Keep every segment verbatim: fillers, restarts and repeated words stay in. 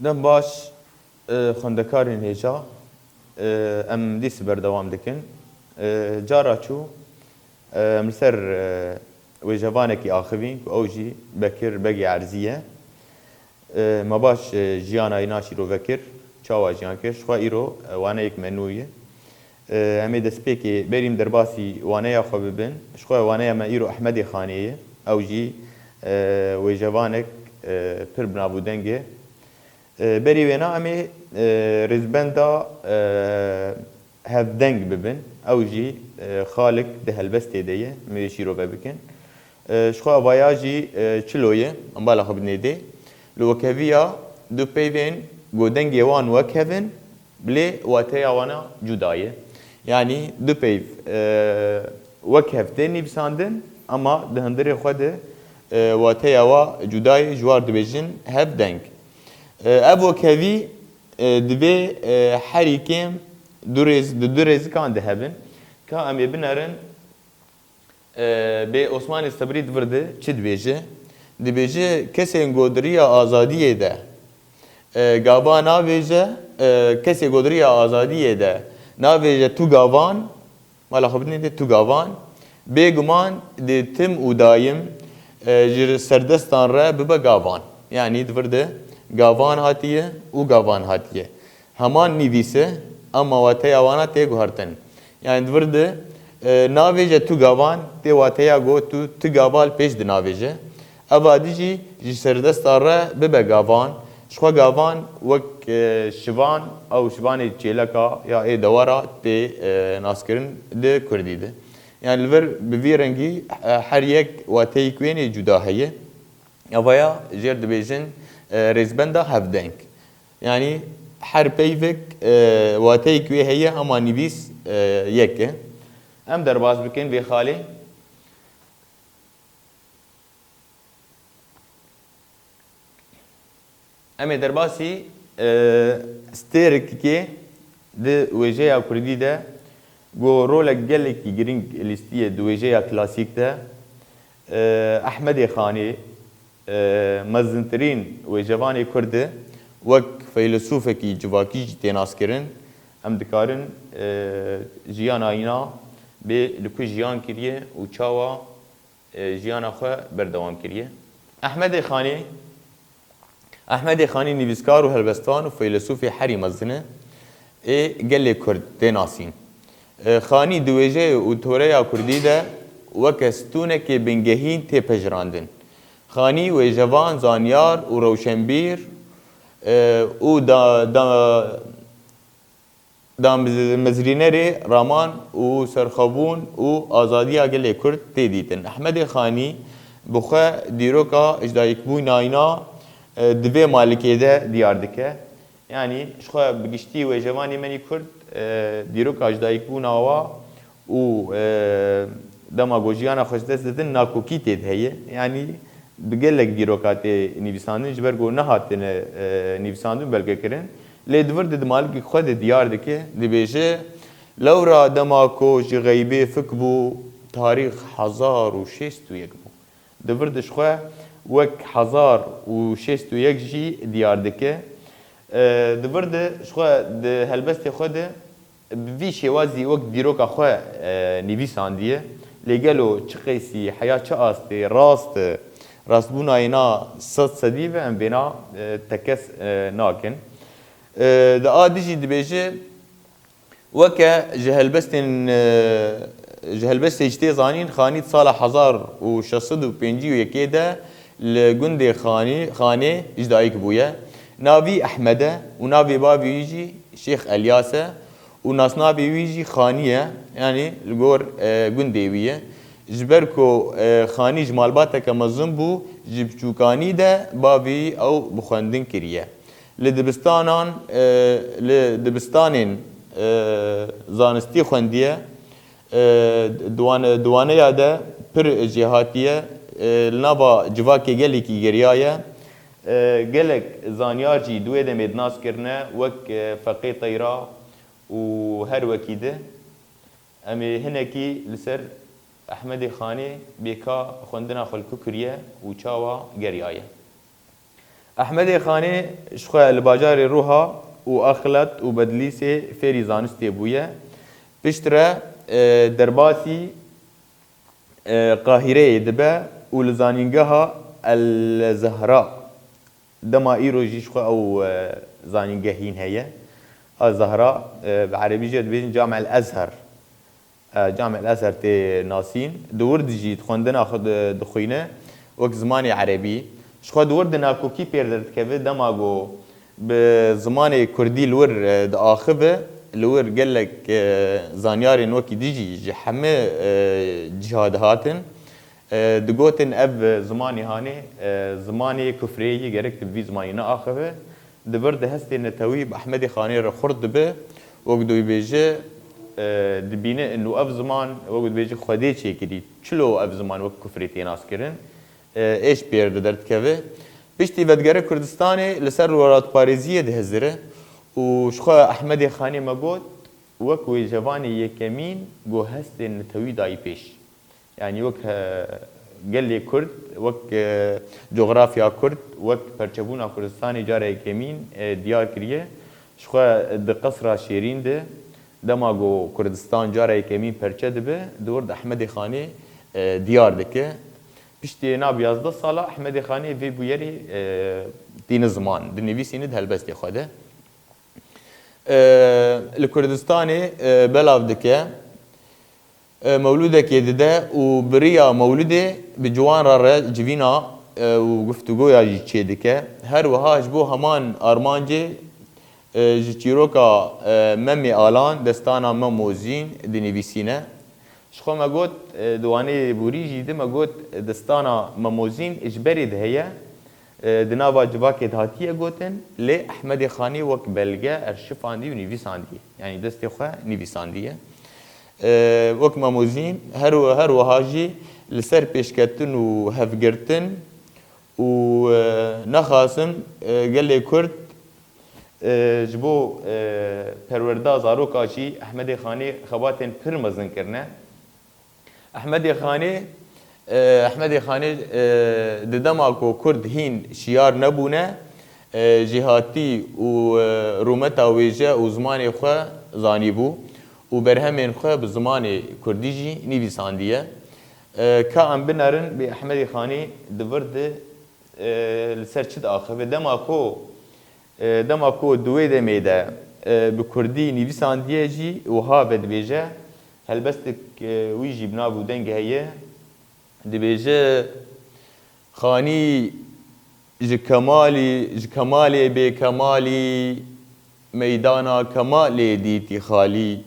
Dem baş, e, xwendekarên hêja, e, em dîs berdewam dikin. E, cara çû, e, em li ser, e, wêjevanekî axivîn ku ew jî Bekir Begê Erzî ye. E, me baş, e, jiyana wî şîrove kir, çawa jiyan kir, ji xwe îro, e, waneyek me nû ye. E, em ê destpêkê berî em derbasî waneya xwe bibin. Ji xwe waneya me îro Ehmedê Xanê ye. Ew jî, e, wêjevanek, e, pir bi nav û deng e. E, berî wêna em ê, e, rêzbenda, e, hevdeng bibin. Ew jî, e, xalik di helbestê de ye. Em ê şîrove bikin. E, ji xwe vaya jî, e, çilo ye. Em bala xwe bidinê dê. Li wekheviya du peyvên ku dengê wan wek hev in, lê wateya wana cuda ye. Yanî du peyv, e, wek hev tê nivîsandin, ama di hundirê xwe de, e, wateya wa cuda ye, ji war dibêjin hevdeng. E, ev wekhevî, e, divê, e, herî kêm du rêz-, di du rêzikan de hebin. Ka em ê binerin, E, bê Osmanê Sebrî di vir de çi dibêje? Dibêje, kesên godiriya azadiyê de, e, gava navêje, e, kesê godiriya azadiyê de navêje tu gavan, mala xwe bidinê dê tu gavan, bêguman dê tim û dayim, e, ji serdestan re bibe gavan. Yanî di vir de gavan hatiye û gavan hatiye. Heman nivîse, ama wateya wana tê guhertin. Yanî di vir de, e, navêje tu gavan, tê wateya got tu ti gava li pêş dinavêje. Eva di jî ji serdesta re bibe gavan. Ji xwe gavan wek, e, şivan, ew şivanê çêleka ya ê dewara tê, e, naskirin di kurdî de. Yanî li vir bi vî rengî, e, her yek wateyek wênê cuda heye. Evaya jêr dibêjin, e, rêzbenda hevdeng. Yanî her peyvek, e, wateyek wê heye, ama nivîs, e, yek e. Em derbas bikin vê xalê. Em ê derbasî, e, stêrikê di wêjeya kurdî de ku rolek gelekî girîng lîstiye di wêjeya klasîk de, e, Ehmedê Xanî, e, mezintirîn wêjevanê kurd e, wek feylesûfekî civakî jî tê naskirin. Em dikarin, e, jiyana îna bê li ku jiyan kiriye û çawa, e, jiyana xwe berdewam kiriye. Ehmedê Xanî, Ehmedê Xanî nivîskar û helbestvan û feylesûfê herî mezin e, ê gelê kurd tê nasîn. E, Xanî di wêjeyê û toreya kurdî de weke stûnekê bingehîn tê pejirandin. Xanî wêjevan, zanyar û rewşenbîr, e, û da, da, da mez-, mezrînerê raman û serxwebûn û azadiya gelê kurd tê dîtin. Ehmedê Xanî bi xwe dîroka ji dayikbûna îna, e, di vê malikê de diyar dike. Yanî ji xwe bi giştî wêjevanê me nî kurd, e, dîroka ji dayikbûna wa û, e, dema ku jiyana xwe ji dest didin, nakokî tê de heye. Yanî bi gelek dîroka tê nivîsandin, ji ber ku nehatine, e, nivîsandin, belgekirin. Lê di vir de di malikê xwe de diyar dike, dibêje, lewra dema ku ji xeybê fik bû, tarîx hezar û şêst û yek bû. Di vir de ji xwe wek hezar û şêst û yek jî diyar dike. E, di vir de ji xwe di helbestê xwe de bi vî şêwazî wek dîroka xwe, e, nivîsandiye. Lê gelo çi qeysî, heya çi astê, rast e, rastbûna îna sed sedî ve em vêna, e, tekez, e, nakin. E, di a dijî dibêje, Weke ji helbestên, e, ji helbestê jî tê zanîn, Xanî di sala hezar û şeş sed û pêncî û yekê de li gundê Xanî, Xanê ji dayik bûye. Navî Ehmed e û navê bavê wî jî Şêx Elyas e û nasnavê wî jî Xanî ye, yanî li gor, e, gundê wî ye. Ji ber ku, e, Xanî ji malbateke mezin bû, ji biçûkanî de bavê wî ew bi xwendin kiriye. Li dibistanan, e, li dibistanên, e, zanistî xwendiye, e, diwane-, diwaneya de pir jêhatiye, e, li nava civakê gelekî geriyaye. E, gelek zanyar jî di wê demê di nas kirine, wek, e, Feqê Teyra û her wekî di. Em ê hinekî li ser Ehmedê Xanê bê ka xwendina xwe li ku kiriye û çawa geriyaye. Ehmedê Xanê ji xwe li bajarê Rûha û Axlat û Bedlîsê fêrî zanistê bûye. Piştre, e, derbasî, e, Qahîreyê dibe û li zanîngeha El Zehra, dema îro jî ji xwe ew, e, zanîngeh hîn heye. A Zehra, e, bi erebî jî dibêjin Cami El Ezher. E, Cami El Ezher tê nasîn. Di wir de jî di xwendina xwe di-, dixwîne wek zimanê erebî. Ji xwe di wir de nakokî pêr derdikeve dema ku bi zimanê kurdî li wir, e, diaxive, li wir gelek, e, zanyarên wekî dî jî ji hemî, e, ciha dihatin. E, digotin ev zimanê hanê, e, zimanê kufrê ye, gerek tu bi vî zimanî neaxive. Di vir de hestê netewî bi Ehmedê Xanê re xurt dibe, wek dibêje, e, dibîne inu ev ziman, wek dibêje Xwedê çêkirî. Çilo ev ziman wek kufrê tê naskirin? E, êş pêr de derdikeve. Piştî vedigere Kurdistanê li ser welatparêziyê dihizire û ji xwe Ehmedê Xanê me got, wek wêjevanê yekemîn ku hestên netewî dayî pêş. Yanî wek, e, gelê Kurd, wek, e, cografya Kurd, wek perçebûna Kurdistanê cara yekemîn, e, diyar kiriye. Ji xwe di Qesra Şêrîn de, dema ku Kurdistan cara yekemîn perçe dibe, di wir de Ehmedê Xanê, e, diyar dike. Piştî nav yazdeh sala Ehmedê Xanê vê bûyerê, e, tîne ziman, dinivîsîne di helbestê xwe de. E, li Kurdistanê, e, belav dike. E, mewlûdekê dide û bi riya mewlûdê bi ciwan re re civîna, e, û guftûgoya jî çêdike. Her wiha ji bo heman armancê, e, ji çîroka, e, Memê Alan destana Memo Zîn dinivîsîne. Ji xwe me got, e, di wanê borî jî de me got, destana Memo Zîn ji berê de heye. E, di nava civakê de hatiye gotin, lê Ehmedê Xanî wek belge erşifandiye û nivîsandiye. Yanî destê xwe nivîsandiye. E, wek Memo Zîn her, her wiha jî li ser pêşketin û hevgirtin û, e, nexasim, e, gelê Kurd, e, ji bo, e, perwerda zaroka jî Ehmedê Xanî xebatên pir mezin kirine. Ehmedê Xanê, e, Ehmedê Xanê, e, di dema ku Kurd hîn şiyar nebûne, e, jêhatî û, e, rûmeta wêje û zimanê xwe zanîbû û berhemên xwe bi zimanê kurdî jî nivîsandiye. E, ka em binerin bê Ehmedê Xanê di vir de, e, li ser çi diaxive? Dema ku, e, dema ku di wê demê de, e, bi kurdî nivîsandiye jî wiha vedibêje, helbestek, e, wî jî bi nav û deng heye, dibêje, Xanî ji kemalî, ji kemalê bêkemalî, meydana kemalê dîtî xalî.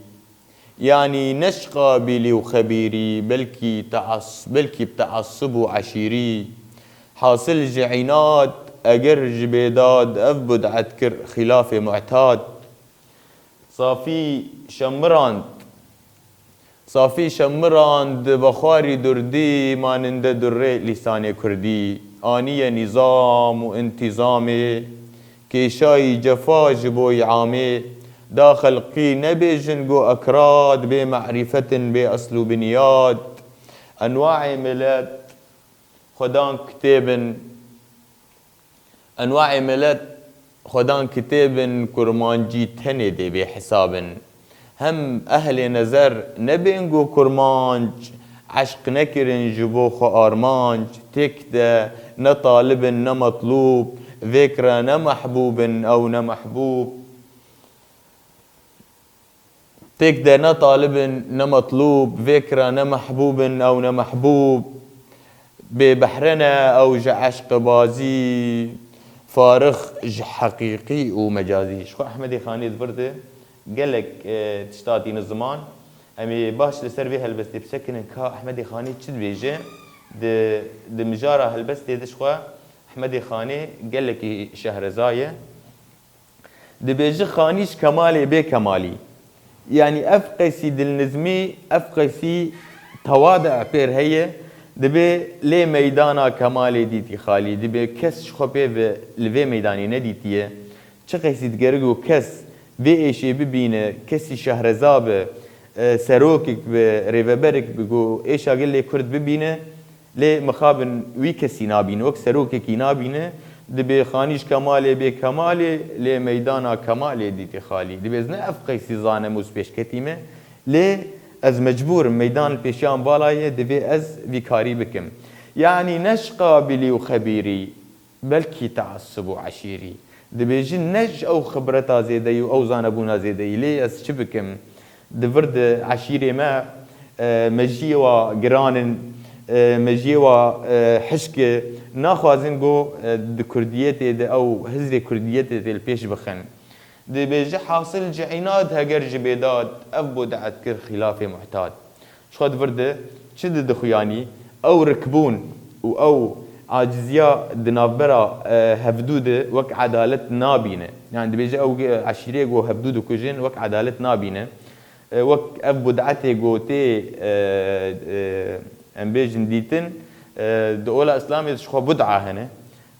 Yanî ne ji qabîlî û xebîrî, belkî teas-, belkî bi teasub û eşîrî. Hasil ji înad, eger ji bêdad, ev bid'et kir xîlafê mu'tad. Safî şemirand, safî şemirand, bi xwarî durdî, maninde durrê lîsanê kurdî. Aniye nîzam û întîzamê, kêşayî cefa ji bo îamê, da xelqî nebêjin go ekrad, bê merîfetin, bê esl û binyad. Enwaê milet xwedan kitêbin, enwaê milet xwedan kitêbin, kurmancî tenê dê bê hesab in. Hem ehlê nezer nebên go kurmanc, eşq nekirin ji bo xwe armanc, têk de ne talib in ne metlûb, vêk re ne mehbûb in ew ne mehbûb. Têk de ne talib in ne metlûb, vêk re ne mehbûb in ew ne mehbûb. Bê behre ne ew ji eşqibazî, farix ji heqîqî û mecazî. Ji xwe Ehmedê Xanê di vir de gelek, e, tişta tîne ziman. Em ê baş li ser vê helbestê bisekinin ka Ehmedê Xanê çi dibêje. Di, di mijara helbestê de ji xwe Ehmedê Xanê gelekî şehreza ye. Dibêje Xanî ji kemalê bê kemalî. Yanî ev qeysî dilnizmî, ev qeysî tewade pêr heye, dibê lê meydana kemalê dîtî xalî. Dibê kes ji xwe pê ve li vê meydanê nedîtiye. Çi qeysî digerî ku kes vê êşê bibîne, kesî şehreza be, e, serokek be, rêveberek be ku êşa gelê Kurd bibîne, lê mixabin wî kesî nabîne, wek serokekî nabîne. Dibê xanî ji kemalê bê kemalê, lê meydana kemalê dîtî xalî. Dibê ez ne ev qeysî zanim û spêşketî me, lê ez mecbûr im, meydan li pêşiya min vala ye, divê ez vî karî bikim. Yanî ne ji qabilî û xebîrî, belkî teassub û eşîrî. Dibêjin ne ji ew xibreta zêdeyî û ew zanebûna zêdeyî, lê ez çi bikim? Di vir de eşîrê me, e, mejiyê wa giran in, e, mejiyê wa, e, hişk e. Naxwazin go, e, di kurdiyetê de ew hizrê kurdiyetê tê li pêş bixin. Dibêje hasil ji înad heger ji bêdad, ev bid'et kir xîlafê muhtad. Ji xwe di vir de çi di dixuyanî? Ew rikbûn û ew aciziya di navbera, e, hevdû de wek edalet nabîne. Yani dibêje ew, e, eşîrê ku hevdû dikujin wek edalet nabîne. E, wek ev bid'etê ku tê, e, e, em bêjin dîtin, e, di ola Îslamê de ji xwe bid'a hene.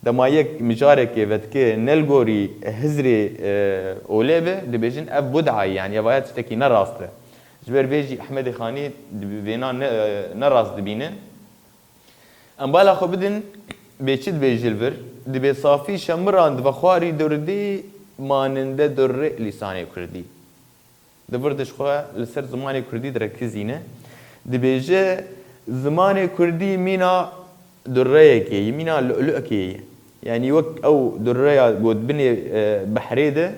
Dema yek mijarekê vedike ne li gorî hizrê, e, olê be, dibêjin ev bid'a ye, yani ev aya tiştekî ne rast e. Ji ber vê jî Ehmedê Xanî di vêna ne, ne rast dibîne. Em bala xwe bidin, bê çi dibêje li vir? Dibê safî şemiran dibe xwarî durdî, maninde durrê lîsanê kurdî. Di vir de ji xwe li ser zimanê kurdî direkizîne. Dibêje zimanê kurdî mîna durreyekê ye, mîna lu'lu'kê ye. Yanî wek ew durreya got binê, e, behrê de,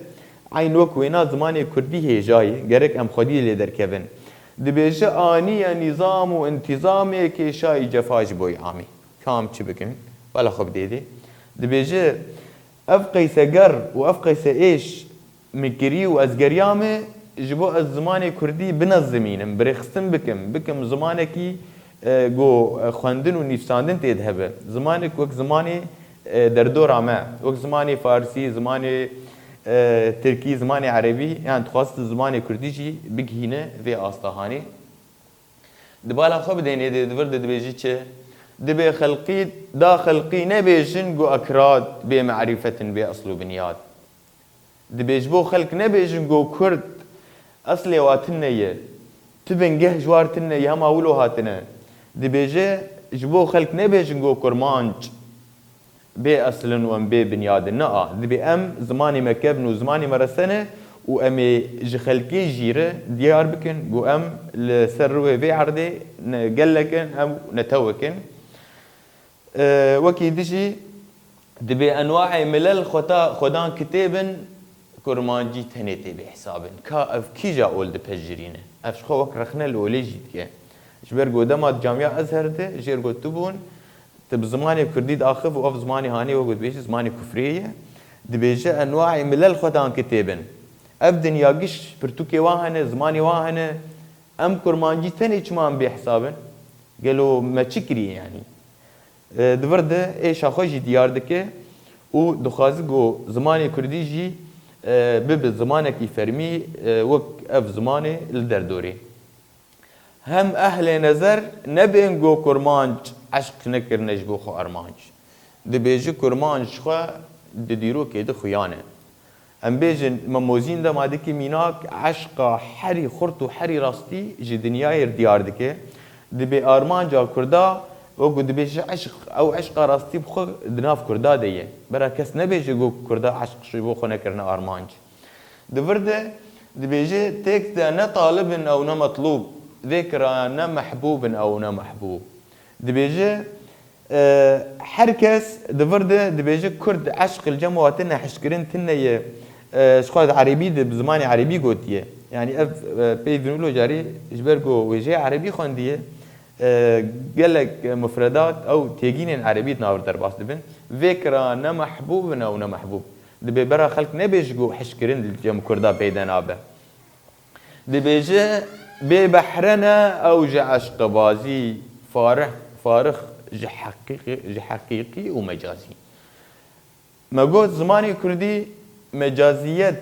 eyn wek wêna zimanê kurdî hêja ye, gerek em xwedî lê derkevin. Dibêje aniye nîzam û întîzamê kêşayî cefa ji bo yê amî. Ka em çi bikin? Bala xwe bidêdê. Dibêje ev qeyse ger û ev qeyse êş min kirî û ez geriya me ji bo ez zimanê kurdî binezimînim, birêxistin bikim, bikim zimanekî, e, ku, e, xwendin û nivîsandin tê de hebe. Zimanek wek zimanê, e, derdora me, wek zimanê farsî, zimanê, e, tirkî, zimanê erebî, yan dixwest zimanê kurdî jî bigihîne vê asta hanê. Di bala xwe bidênê dê di vir de dibêjî çi? Dibê xelqî, da xelqî nebêjin ku ekrad bê merîfet in, bê esl û binyad. Dibê ji bo xelk nebêjin ku kurd eslê wa tune ye. Tu bingeh ji war tune ye, hema wilo hatine. Dibêje ji bo xelk nebêjin ku kurmanc bê esil in û em bê binyad in. Na, dibê em zimanê me kevn û zimanê me resen e û em ê ji xelkê jî re diyar bikin ku em li ser rûyê vê erdê ne gelek in, em netewek in. E, wekî dijî dibê enwaê milel xweta-, xwedan kitêb in, kurmancî tenê tê bêhesab in. Ka ev kîja ol dipejirîne? Ev ji xwe wek rexne li olê jî dike. Ji ber ku dema di camiya Ezher de jêr gotibûn, tu bi zimanê kurdî diaxiv û ev zimanê hanê wek dibêjî zimanê kufrê ye. Dibêje enwaê milel xwedan kitêb in. Ev dinya giş pirtûkê wan hene, zimanê wan hene. Em kurmancî tenê çima em bêhesab in? Gelo me çi kiriye yanî? E, di vir de êşa xwe jî diyar dike û dixwaze ku zimanê kurdî jî, e, bibe zimanekî fermî, e, wek ev zimanê li derdorê. Hem ehlê nezer nebên ku kurmanc eşq nekirine ji bo xwe armanc. Dibêje kurmanc ji xwe di dîrokê de xuyan e. Em bêjin, Mem Mozîn dema dike mînak, eşqa herî xurt û herî rastî ji dinyayê re diyar dike. Dibê armanca kurda, wekî dibêje eşq, ew eşqa rastî bi xwe di nav kurda de ye. Bera kes nebêje ku kurda eşq ji bo xwe nekirine armanc. Di vir de dibêje, têk de ne talib in ew ne metlûb, vê kira ne mehbûb in ew ne mehbûb. Dibêje, e, her kes di vir de dibêje kurd eşq li cem wa tune, hişkirin tune ye. E, ji xwe di erebî de bi zimanê erebî gotiye. Yanî ev, e, peyvîn wilo carî ji ber ku wêjeyê erebî xwendiye, e, gelek mufredat ew têgînên erebî di nav re derbas dibin. Vê kira ne mehbûb in ew ne mehbûb. Dibê bera xelk nebêje ku hişkirin li cem kurda peyde nabe. Dibêje, bê behre ne ew ji eşqebazî, farih, farix ji heqîqî, ji heqîqî û mecazî. Me got zimanê kurdî mecaziyet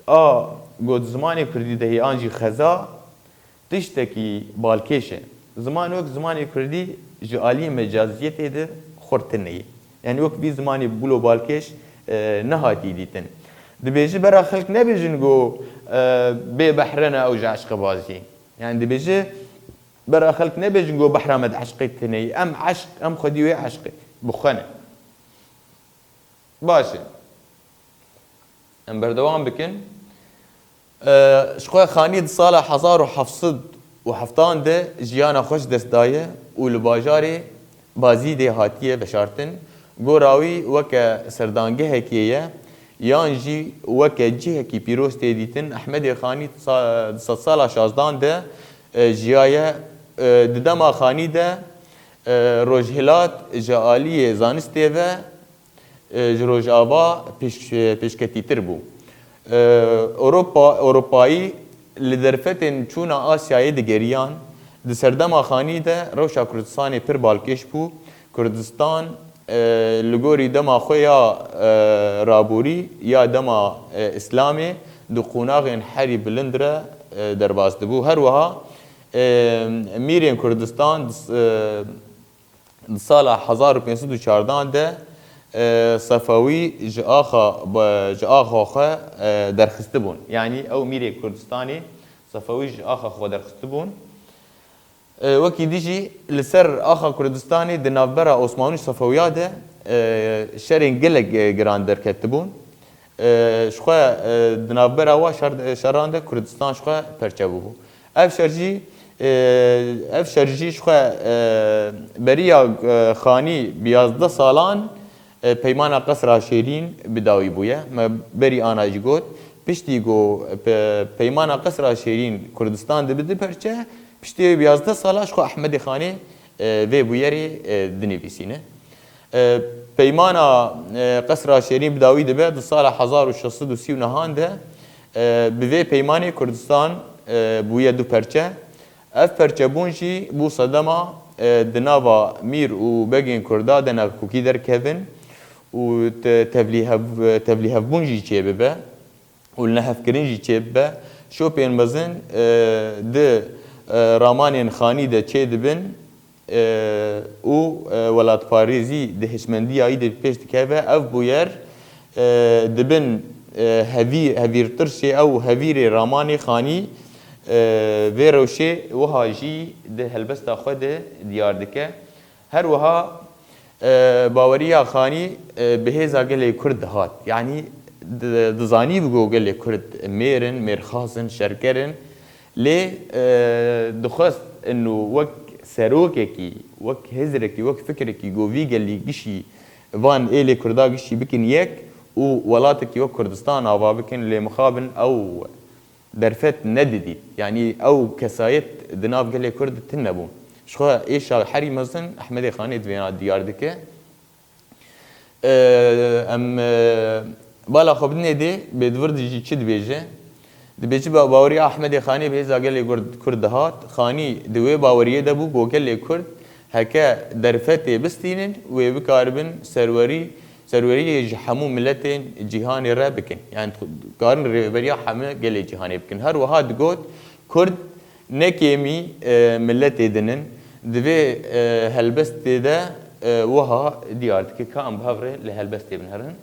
a got zimanê kurdî de hê an jî xeza tiştekî balkêş e. Ziman wek zimanê kurdî ji aliyê mecaziyetê de xurt tune ye. Yanî wek vî zimanê bûlo balkêş, e, nehatî dîtin. Dibêje bera xelk nebêjin ku, e, bê behre ne ew ji eşqebazî. Yanî dibêje bera xelk nebêjin ku behra me di eşqê tune ye. Em eşq, em xwedî wê eşqê bi xwe ne. Baş e. Em berdewam bikin. E, ji xwe Xanî di sala hezar û heft sed û heftan de jiyana xwe ji dest daye û li bajarê Bazîdê hatiye veşartin. Gora wî weke serdangehekê ye, yan jî weke cihekî pîroz tê dîtin. Ehmedê Xanî di sa-, di sedsala şazdan de, e, jiyaye. E, di dema Xanî de, e, Rojhilat ji aliyê zanistê ve e, ji Rojava pêş-, pêşketîtir bû. E, Ewropa, Ewropayî li derfetên çûna Asyayê digeriyan. Di serdema Xanî de rewşa Kurdistanê pir balkêş bû. Kurdistan, e, li gorî dema xwe ya, e, raborî ya dema, e, Îslamê di qonaxên herî bilind re, e, derbas dibû. Her wiha, e, mîrên Kurdistan di s-, e, Di sala hezar û pênc sed û çardan de, e, Sefewî ji axa, ji axa xwe, e, derxistibûn. Yanî ew mîrê Kurdistanê Sefewî ji axa xwe derxistibûn. E, wekî dî jî li ser axa Kurdistanê di navbera Osmanî û Sefewiya de, e, şerên gelek, e, giran derketibûn. E, ji xwe, e, di navbera wa şer-, şeran de Kurdistan ji xwe perçe bûbû. Ev şer jî, e, ev şer jî ji xwe, e, beriya, e, Xanî bi yazdeh salan, e, Peymana Qesra Şêrîn bi dawî bûye. Me berî ana jî got, piştî ku pe-, Peymana Qesra Şêrîn Kurdistan dibe du perçe, piştî wê bi yazdeh sala ji xwe Ehmedê Xanê, e, vê bûyerê, e, dinivîsîne. E, Peymana, e, Qesra Şêrîn bi dawî dibe, di sala hezar û şeş sed û sî û nehan de, e, bi vê peymanê Kurdistan, e, bûye du perçe. Ev perçebûn jî bû sedema, e, di nava mîr û begên Kurda de nakokî derkevin û te-, tevlîhev-, tevlîhevbûn jî çêbibe û li nehevkirin jî çêbibe. Şopên mezin, e, di, e, ramanên Xanî de çêdibin, e, û, e, welatparêzî di hişmendiya wî de pêş dikeve. Ev bûyer, e, dibin, e, hevî-, hevîrtirşê ew hevîrê ramanê Xanî, e, vê rewşê wiha jî di helbesta xwe de diyar dike. Her wiha, e, baweriya Xanî, e, bi hêza gelê Kurd dihat. Yanî di-, dizanî bi ku gelê Kurd mêr in, mêrxas in, şerker in. Lê, e, dixwest inu wek serokekî, wek hizrekî, wek fikrekî ku vî gelî gişî van êlê Kurda gişî bikin yek û welatekî wek Kurdistan ava bikin, lê mixabin ew derfet nedidît. Yanî ew kesayet di nav gelê Kurd tune bû. Ji xwe êşa herî mezin Ehmedê Xanê di vêna diyar dike. Ee, em, e, bala xwe bidinê dê, bê di vir de jî çi dibêje? Dibêje, ba-, baweriya Ehmedê Xanê bi hêza gelê Kurd, Kurd dihat. Xanî di wê baweriyê de bû ku gelê Kurd heke derfetê bistînin, wê bikaribin serwerî, serweriyê ji hemû miletên cîhanê re bikin. Yani karin rêveberiya hemû gelê cîhanê bikin. Her wiha digot, Kurd ne kêmî, e, miletê din in. Di vê, e, helbestê de, e, wiha diyar dike ka em bi hev re li helbestê binherin.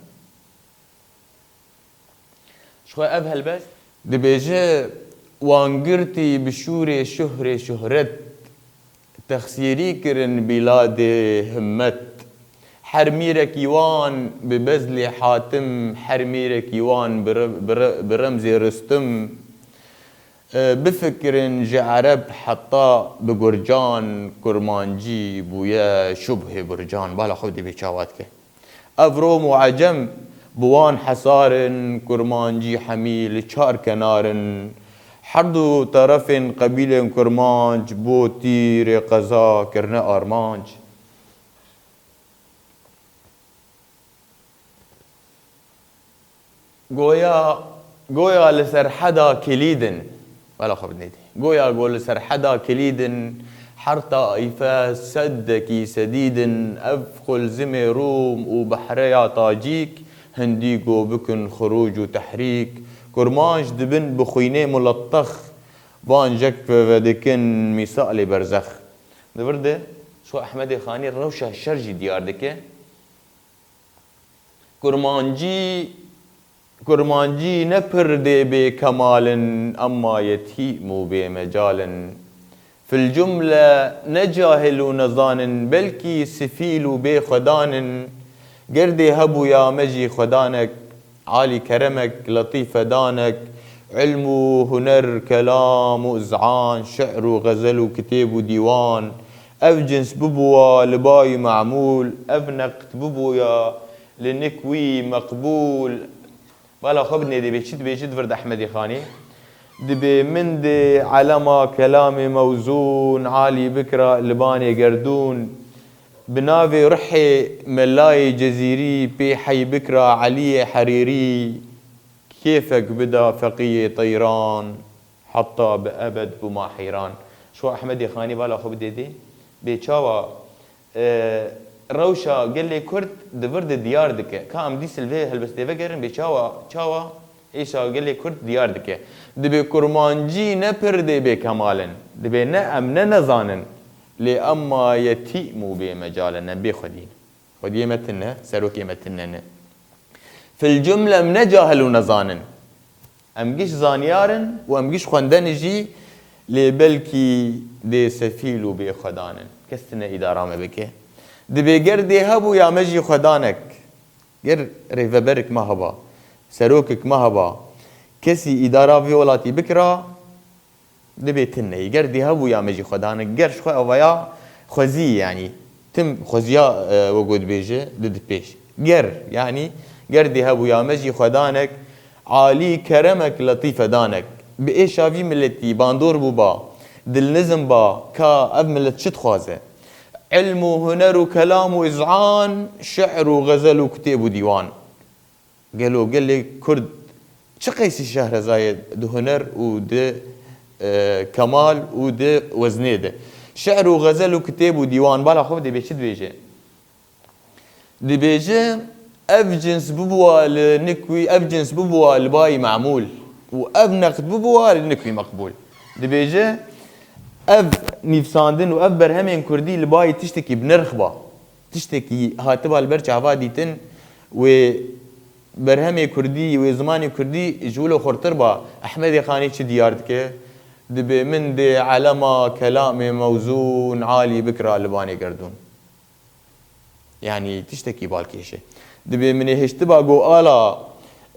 Ji xwe ev helbest dibêje, wan girtî bi şûrê şuhrê şuhret, texsîrî kirin bîladê himmet. Her mîrekî wan bi bezlê Hatim, her mîrekî wan bi re-, bi re-, bi remzê Ristim. E, bifikirin ji Ereb heta bi Gurcan, Kurmancî bûye şubhê Burcan. Bala xwe dê bê çawa dike. Ev Rom û Ecem bi wan hesar in, Kurmancî hemî li çar kenar in. Her du terefên qebîlên Kurmanc bo tîrê qeza kirine armanc. Goya, goya li serheda kilîdin. Wela xwe binêdî. Goya go li serheda kilîdin, her taîfe sedekî sedîdin, ev xulzimê Rûm û behreya Tacîk, hindî go bikin xirûc û tehrîk, Kurmanc dibin bi xwînê mulettex, van jek vedikin mîsalê berzex. Di vir de, ço Ehmedê Xanî rewşa şer jî diyar dike. Kurmancî, Kurmancî ne pir dê bê kemal in, emma yetîm û bê mecal in. Fil cumle ne cahil û nezan in, belkî sifîl û bê xwedan in. Ger dê hebûya me jî xwedanek, alî keremek, letîfe danek, ilm û huner, kelam û izan, şi'r û xezel û kitêb û dîwan, ev cins bibûya li bayî memûl, ev neqd bibûya li nik wî meqbûl. Bala xwe bidinê dê bê çi dibêjit vir de Ehmedê Xanî. Dibê min dê elema kelamê mewzûn alî bikira li banê gerdûn. Bi navê ruhê Melayê Cezîrî pê hey bikira Eliyê Herîrî. Kêfek bida feqiyê teyran, heta bi ebed bûma heyran. Ji xwe Ehmedê Xanî bala xwe bidê dê. Bê çawa e, rewşa gelê Kurd di vir de diyar dike. Ka em dîs li vê helbestê vegerin bê çawa, çawa êşa gelê Kurd diyar dike. Dibê kurmancî ne pirdê bêkemal in. Dibê ne em ne nezan in. Lê em ma yetîm û bêmecal in. Em bê xwedî ne. Xwediyê me tune, serokê me tune ne. Fil cumle em ne cahil û nezan in. Em giş zanyar in û em giş xwendene jî, lê belkî dê sefîl û bêxwedan in. Kes tine îdara me bike. Dibê ger dê hebûya me jî xwedanek, ger rêveberek me heba, serokek me heba, kesî îdara vê welatî bikira, dibê tune ye. Ger dê hebûya me jî xwedanek, ger ji xwe evaya xwezî, yanî tim xweziya, e, wek ku dibêje, didipêş. Ger, yanî ger dê hebûya me jî xwedanek, alî keremek, letîfe danek. Bi êşa vî miletî bandor bûba, dilnizm ba, ka ev milet çi dixwaze? Ilm û huner û kelam û izan, şi'r û xezel û kitêb û dîwan. Gelo gelê Kurd çi qeysî şehreza ye di huner û di, e, kemal û di weznê de? Şi'r û xezel û kitêb û dîwan bala xwe dibê çi dibêje? Dibêje, ev cins bibûwa li nik wî, ev cins bibûwa li bayî memûl û ev neqd bibûwa li nik wî meqbûl. Dibêje, ev nivîsandin û ev berhemên kurdî li bayî tiştekî bi nirx ba. Tiştekî hatiba li ber çava dîtin, wê berhemê kurdî, wê zimanê kurdî ji wilo xurtir ba. Ehmedê Xanî çi diyar dike? Dibê min dê elema kelamê mewzûn alî bikira li banê gerdûn. Yanî tiştekî balkêş e. Dibê min ê hiştiba ku ala,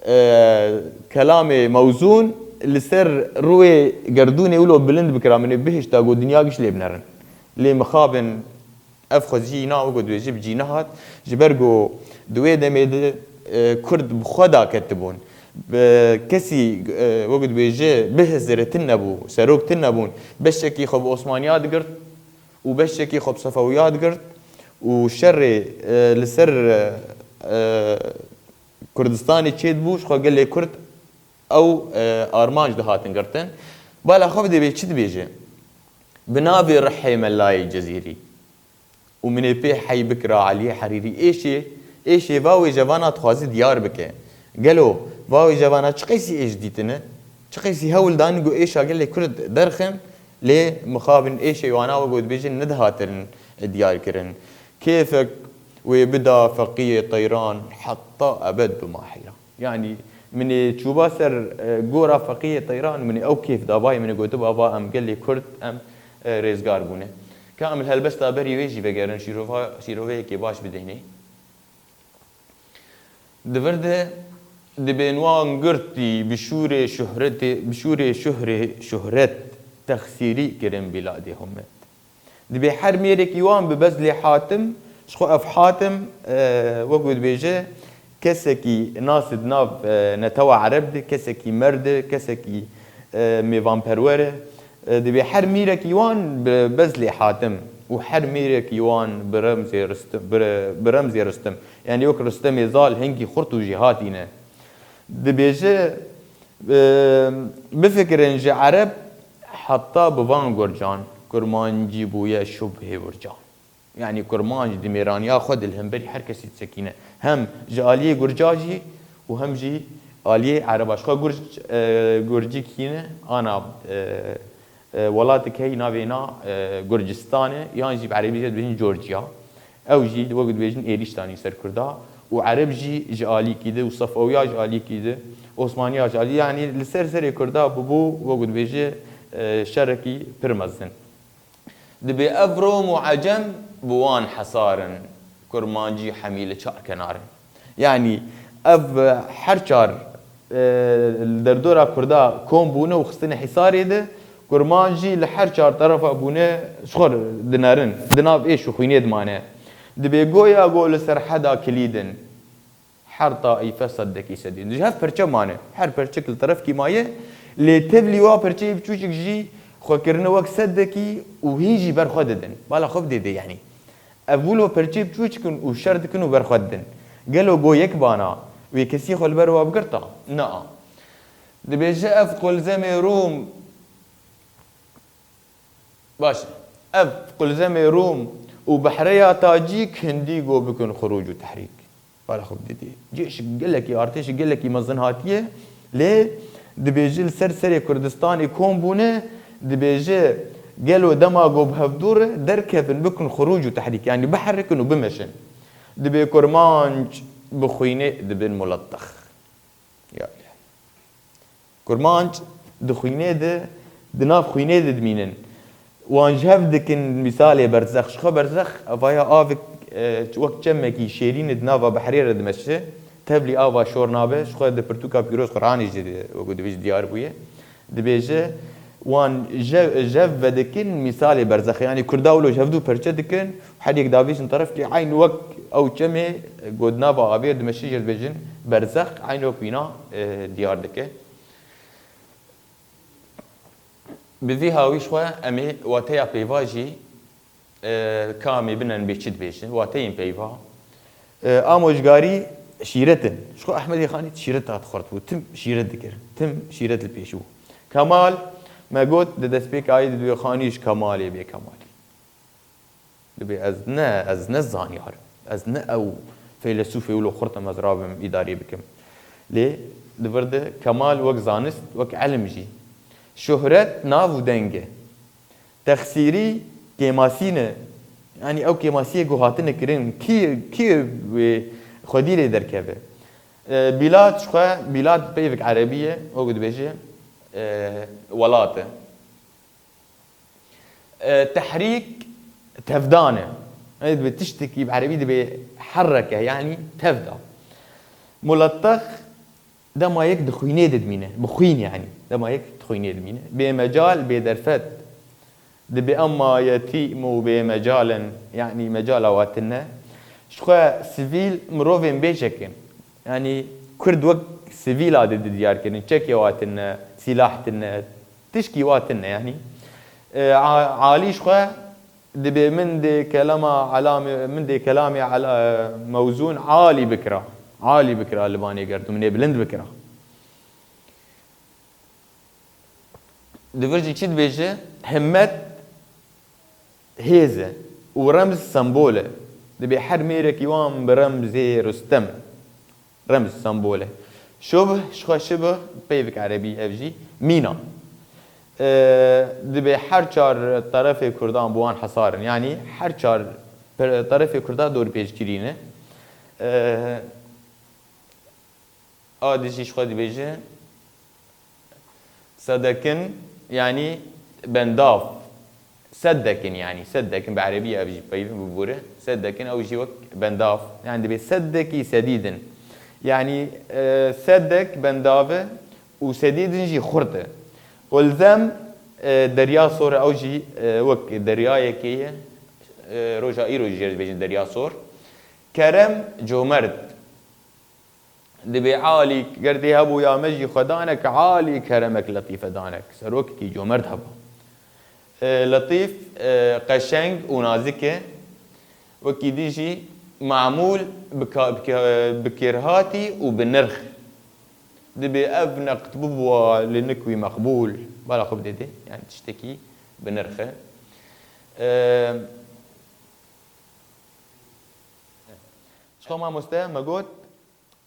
e, kelamê mewzûn li ser rûyê gerdûnê wilo bilind bikira, min ê bihişta ku dinya giş lê binerin. Lê mixabin ev xweziyê na wek ku dibêje bi cî nehat, ji ber ku di wê demê de, e, Kurd bi xwe da ketibûn. Bi kesî, e, wek ku dibêje bihizire tune bû, serok tune bûn. Beşekî xwe bi Osmaniya digirt û beşekî xwe bi Sefewiya digirt û şerê, e, li ser, e, e, Kurdistanê çêdibû, ji xwe gelê Kurd ew, e, armanc dihatin girtin. Bala xwe dibê çi dibêje? Bi navê rihê Melayê Cezîrî û min ê pê hey bikira Eliyê Herîrî êşê, êşê va wê cevana dixwaze diyar bike. Gelo va wê cevana çi qeysî êş dîtine? Çi qeysî hewl dan ku êşa gelê Kurd derxin, lê mixabin êşê wana wek ku dibêjin nedihatin diyar kirin. Kêfek wê bida feqiyê teyran, heta ebed bima heyran. Yanî min ê çûba ser, e, gora feqiyê teyran, min ê ew kêf da, bayê min ê gotiba, va em gelê Kurd, em, e, rêzgar bûne. Ka em li helbesta berî wê jî vegerin, şîrova-, şîroveyekê baş bidênê. Di vir de dibên wan girtî bi şûrê şuhretê, bi şûrê şuhrê şuhret texsîrî kirin bîladê humet. Dibê her mêrekî wan bi bezlê Hatim, ji xwe ev Hatim, e, wek ku dibêje, kesekî nas di nav, e, netewa Ereb de, kesekî merd e, kesekî, e, mêvanperwer e. E, dibê her mîrekî wan bi bezlê Hatim û her mîrekî wan bi remzê Ristim, bi re-, bi remzê Ristim. Yanî wek Ristemê Zal hingî xurt û jêhatî ne. Dibêje, e, bifikirin ji Ereb heta bi van gurcan, kurmancî bûye şubhê wircan. Yanî kurmanc di mêraniya xwe di li hemberî her kesî disekîne. Hem ji aliyê gurca jî û hem jî aliyê Ereba. Ji xwe gurc, e, gurcî kî ne, ana, e, e, welatik heyî navê na, e, Gurcistanê, yan jî bi erebî jî dibêjin Georgia. Ew jî wek dibêjin êrîş danî ser Kurda û Ereb jî ji alîkî de û Sefewiya ji alîkî de, Osmaniya ji alî, yanî li ser serê Kurda bûbû wek dibêje, e, şerekî pir mezin. Dibê ev Rom û Ecem bi wan hesar in. Kurmancî hemî li çar kenar in. Yanî ev her çar, e, li derdora Kurda kom bûne û xistine hîsarê de, Kurmancî li her çar terefa bûne ji xwe dinerin, di nav êş û xwînê de mane. Dibê goya go li serheda kilîd in. Her taîfe sedekî sedî. Ji hev perçe mane. Her perçek li terefkî maye. Lê tevlî wa perçeyê biçûçik jî xwe kirine wek sedekî û hîn jî ber xwe didin. Bala xwe bidê dê yanî. Ev wilo perçeyê biçûçik in û şer dikin û ber xwe didin. Gelo go yek bana wê kesî xwe li ber wa bigirta? Na. Dibêje ev qulzemê Rûm Baş e. Ev qulzemê Rûm û behreya tacîk hindî go bikin xurûc û tehrîk. Bala xwe bidî. Cêşik gelekî, artêşik gelekî mezin hatiye, lê dibêje li ser serê Kurdistanê kom bûne, dibêje gelo dema go bi hevdû re derkevin bikin xurûc û tehrîk, yanî biherikin û bimeşin. Dibê kurmanc bi xwînê dibin mulettex. Ya. Kurmanc di xwînê de, di nav xwînê de dimînin. Wan ji hev dikin mîsalê berzex. Ji xwe berzex, evaya avik, e, wek çemekî şêrîn e di nava behrê re dimeşe. Tevlî ava şor nabe, ji xwe di pirtûka pîroz Quranê jî, wekû dibêje, diyar bûye. Dibêje, wan jev, jev vedikin mîsalê berzex. Yanî Kurda wilo ji hevdû perçe dikin, her yek davêjin terefkê eyn wek ew çemê ku di nava avê dimeşe jê dibêjin berzex, eyn wek wîna, e, diyar dike. Bi vî hawî ji xwe em ê wateya peyva jî, e, ka em ê binen bê çi dibêjin, wateyên peyva. E, amojgarî şîret in. Ji xwe Ehmedê Xanî şîret hat xurt bû. Tim şîret dikir. Tim şîret li pêş bû. Kemal, me got, di destpêka yê de dibê Xanî ji Kemalê bê Kemalî. Dibê ez ne, ez ne zanyar im. Ez ne ew feylesûfê wilo xurt im ez rabim îdarê bikim. Lê di vir de Kemal wek zanist, wek ilim jî. Şohret nav û deng e. Texsîrî kêmasî ne. Yanî ew kêmasiyê ku hatine kirin, kî, kî wê xwedî lê derkeve? E, Bîlad ji xwe, Bîlad peyvek erebî ye, wek dibêje, e, welat e. E, tehrîk tevdan e. Ê, dibê tiştekî bi erebî dibê herreke, yanî tevda. Mulettex dema yek di xwînê de dimîne. Bi xwîn yanî. Dema yek di xwînê dimîne. Bêmecal, bêderfet. Dibê emma yetîm û bêmecal in. Yanî mecala wa tune. Ji xwe sivîl mirovên bêçek in. Yanî Kurd wek sivîl a didî diyar kirin. Çekê wa tune, sîlah tune, tişkî wa tune yanî. E, a-, Alî ji xwe dibê min dê kelama Elamê, min dê kelamê Ela-, Mewzûn alî bikira. Alî bikira li vanê gerdûminê bilind bikira. Di vir jî çi dibêje? Himmet hêz e û remz sembol e. Dibê her mêrekî wan bi remzê Rustem. Remz, sembol e. Şubh, ji xwe şibh, peyvek erebî ev jî, mîna. E, dibê her çar terefê Kurdan bi wan hesar in. Yanî her çar pe-, terefê Kurda dorpêçkirî ne. E, a dijî ji xwe dibêje, Sedekin, yanî bendav. Seddekin, yanî seddekin bi erebî ev jî peyvên bibûre. Seddekin ew jî wek bendav. Yanî dibê seddekî sedîdin. Yanî, e, seddek bendav e û sedîdin jî xurt e. Qulzem, e, derya sor e, ew jî, e, wek deryayekê ye. E, roja îro jî jê dibêjin derya sor. Kerem, comert. Dibê alî, ger dê hebûya me jî xwe danek, alî keremek letîfe danek. Serokekî comerd heba. E, letîf, e, qeşeng û nazik e. Wekî dî jî mamûl, bika-, bike-, bikêrhatî û bi nirx. Dibê ev neqd bibûa li nik wî meqbûl. Bala xwe bidê dê. Yani tiştekî bi nirx e. E, ji xwe mamoste me got,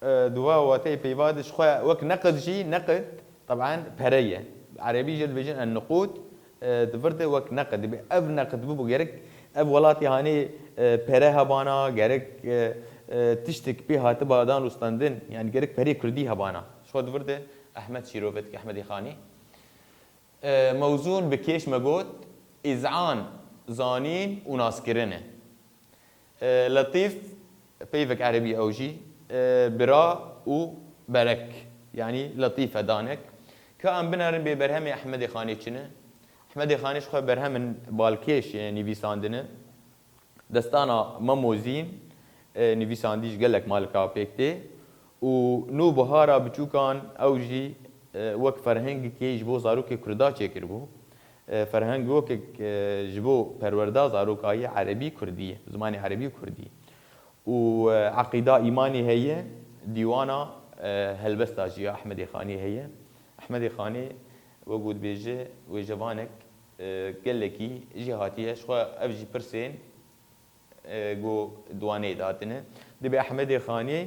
E, di va wateyê peyva de ji xwe wek neqid jî, neqid, teben, pere ye. Bi erebî jê dibêjin en-nuqûd, e, di vir de wek neqid. Dibê ev neqid bibû, gerek ev welatê hanê, e, pere hebana, gerek, e, e, tiştek pê hatiba dan û standin, yani gerek perê kurdî hebana. Ji xwe di vir de Ehmed Şîrove dike, Ehmedê Xanî. E, mewzûn bi kêş me got, îzan, zanîn û naskirin e. E, Letîf, peyvek erebî ew jî, e, bira û berek, yanî letîfe danek. Ka em binerin bê berhemê Ehmedê Xanê çi ne? Ehmedê Xanê ji xwe berhemin balkêş, e, nivîsandine. Destana Mem û Zîn, e, nivîsandî ji gelek malika pêk tê û nû bihara biçûkan ew jî, e, wek ferhengekê ji bo zarokê Kurda çêkiribû. E, ferheng wekek, e, ji bo perwerda zaroka ye erebî kurdî ye, zimanê erebî û kurdî. Û, e, eqîda îmanê heye, dîwana, e, helbesta jî ya Ehmedê Xanê heye. Ehmedê Xanê, wek ku dibêje, wêjevanek, e, gelekî jêhatî ye. Ji xwe ev jî pirsên, e, ku di wanê de hatine. Dibê Ehmedê Xanê,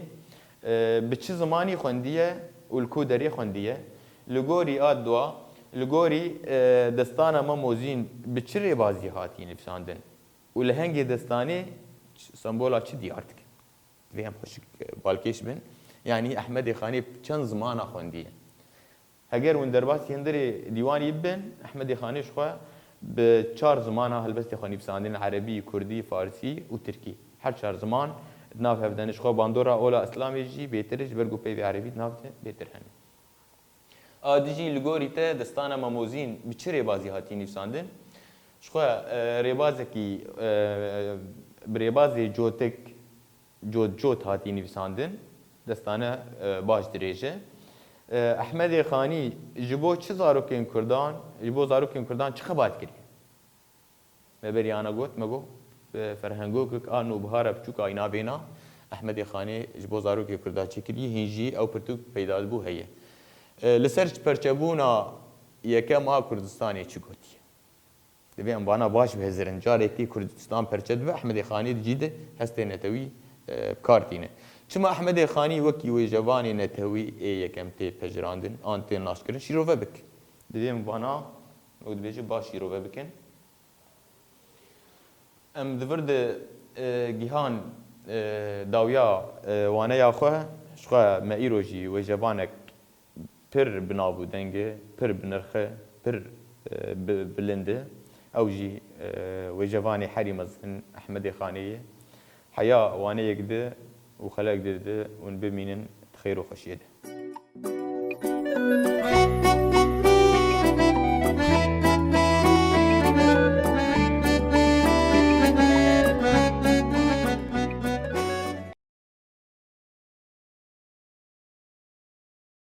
e, bi çi zimanî xwendiye û li ku derê xwendiye? Li gorî a dua, li gorî, e, destana Mem û Zîn bi çi rêbazî hatî nivîsandin? Û lehengê destanê ç-, sembola çi diyar dike? Divê em xweşik, e, balkêş bin. Yanî Ehmedê Xanê çend zimana xwendiye? Heger hûn derbasî hundirê dîwanî bibin, Ehmedê Xanê ji xwe bi çar zimana helbestê xwe nivîsandin, erebî, kurdî, farsî û tirkî. Her çar ziman di nav hev de ne. Ji xwe bandora ola Îslamê jî bêtir e, ji ber ku peyvê erebî di nav de bêtir hene. A dijî li gorî te destana Mem û Zîn bi çi rêbazî hatî nivîsandin? Ji xwe, e, rêbazekî, e, bi rêbazê cotik, cot cot hatî nivîsandin. Destane, e, baş dirêj e. E, Ehmedê Xanî ji bo çi zarokên Kurdan, ji bo zarokên Kurdan çi xebat kiriye? Me berî ana got, me got, e, ferhengokek a nûbihara biçûka îna bêna Ehmedê Xanê ji bo zarokê Kurda çêkiriye, hîn jî ew pirtûk peyda dibû heye. E, li ser perçebûna yekem a Kurdistanê çi gotiye? Divê em vana baş bihizirin. Carekê Kurdistan perçe dibe, Ehmedê Xanî di cî de hestê netewî, e, bi kar tîne. Çima Ehmedê Xanî wekî wêjevanê netewî ê yekem tê pejirandin an tê naşkirin? Şîrove bik. Divê em vana, wek dibêje, baş şîrove bikin. Em di vir de, e, gihan, e, dawiya, e, waneya xwe, ji xwe me îro jî wêjevanek pir bi nav û deng e, pir bi nirx e, pir, e, bi-, bilind e. Ew jî, e, wêjevanê herî mezin Ehmedê Xanê ye. Heya waneyek di û xelek di di hûn bimînin di xêr û xweşiyê de.